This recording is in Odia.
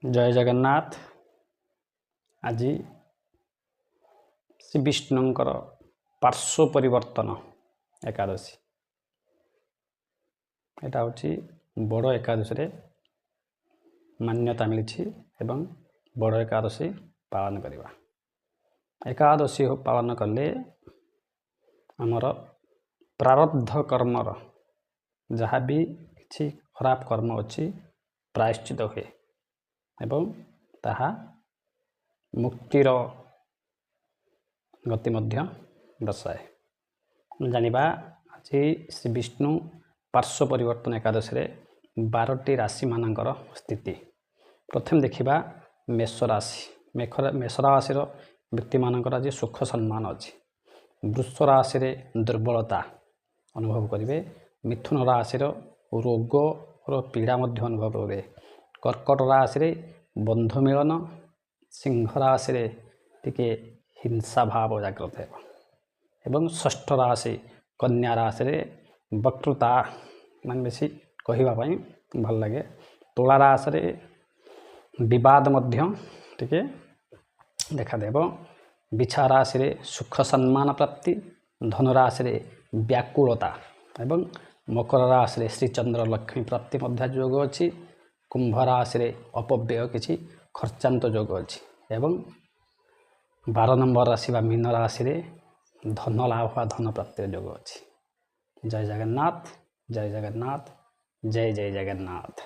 ଜୟ ଜଗନ୍ନାଥ। ଆଜି ଶ୍ରୀ ବିଷ୍ଣୁଙ୍କର ପାର୍ଶ୍ୱ ପରିବର୍ତ୍ତନ ଏକାଦଶୀ। ଏଇଟା ହେଉଛି ବଡ଼ ଏକାଦଶୀରେ ମାନ୍ୟତା ମିଳିଛି ଏବଂ ବଡ଼ ଏକାଦଶୀ ପାଳନ କରିବା। ଏକାଦଶୀ ପାଳନ କଲେ ଆମର ପ୍ରାରବ୍ଧ କର୍ମର ଯାହା ବି କିଛି ଖରାପ କର୍ମ ଅଛି, ପ୍ରାୟଶ୍ଚିତ ହୁଏ ଏବଂ ତାହା ମୁକ୍ତିର ଗତି ମଧ୍ୟ ଦର୍ଶାଏ। ଜାଣିବା ଆଜି ଶ୍ରୀ ବିଷ୍ଣୁ ପାର୍ଶ୍ୱ ପରିବର୍ତ୍ତନ ଏକାଦଶୀରେ 12ଟି ରାଶିମାନଙ୍କର ସ୍ଥିତି। ପ୍ରଥମେ ଦେଖିବା ମେଷ ରାଶି। ମେଷ ରାଶିର ବ୍ୟକ୍ତିମାନଙ୍କର ଆଜି ସୁଖ ସମ୍ମାନ ଅଛି। ବୃଷ ରାଶିରେ ଦୁର୍ବଳତା ଅନୁଭବ କରିବେ। ମିଥୁନ ରାଶିର ରୋଗର ପୀଡ଼ା ମଧ୍ୟ ଅନୁଭବ କରିବେ। କର୍କଟ ରାଶିରେ ବନ୍ଧୁ ମିଳନ। ସିଂହ ରାଶିରେ ଟିକେ ହିଂସା ଭାବ ଜାଗ୍ରତ ହେବ ଏବଂ ଷଷ୍ଠ ରାଶି କନ୍ୟା ରାଶିରେ ବକ୍ତୃତା, ମାନେ ବେଶୀ କହିବା ପାଇଁ ଭଲ ଲାଗେ। ତୁଳା ରାଶିରେ ବିବାଦ ମଧ୍ୟ ଟିକେ ଦେଖାଦେବ। ବିଛା ରାଶିରେ ସୁଖ ସମ୍ମାନ ପ୍ରାପ୍ତି। ଧନୁରାଶିରେ ବ୍ୟାକୁଳତା ଏବଂ ମକର ରାଶିରେ ଶ୍ରୀଚନ୍ଦ୍ର ଲକ୍ଷ୍ମୀ ପ୍ରାପ୍ତି ମଧ୍ୟ ଯୋଗ ଅଛି। କୁମ୍ଭ ରାଶିରେ ଅପବ୍ୟୟ, କିଛି ଖର୍ଚ୍ଚାନ୍ତ ଯୋଗ ଅଛି ଏବଂ 12 ନମ୍ବର ରାଶି ବା ମୀନ ରାଶିରେ ଧନ ଲାଭ ବା ଧନ ପ୍ରାପ୍ତିର ଯୋଗ ଅଛି। ଜୟ ଜଗନ୍ନାଥ, ଜୟ ଜଗନ୍ନାଥ, ଜୟ ଜୟ ଜଗନ୍ନାଥ।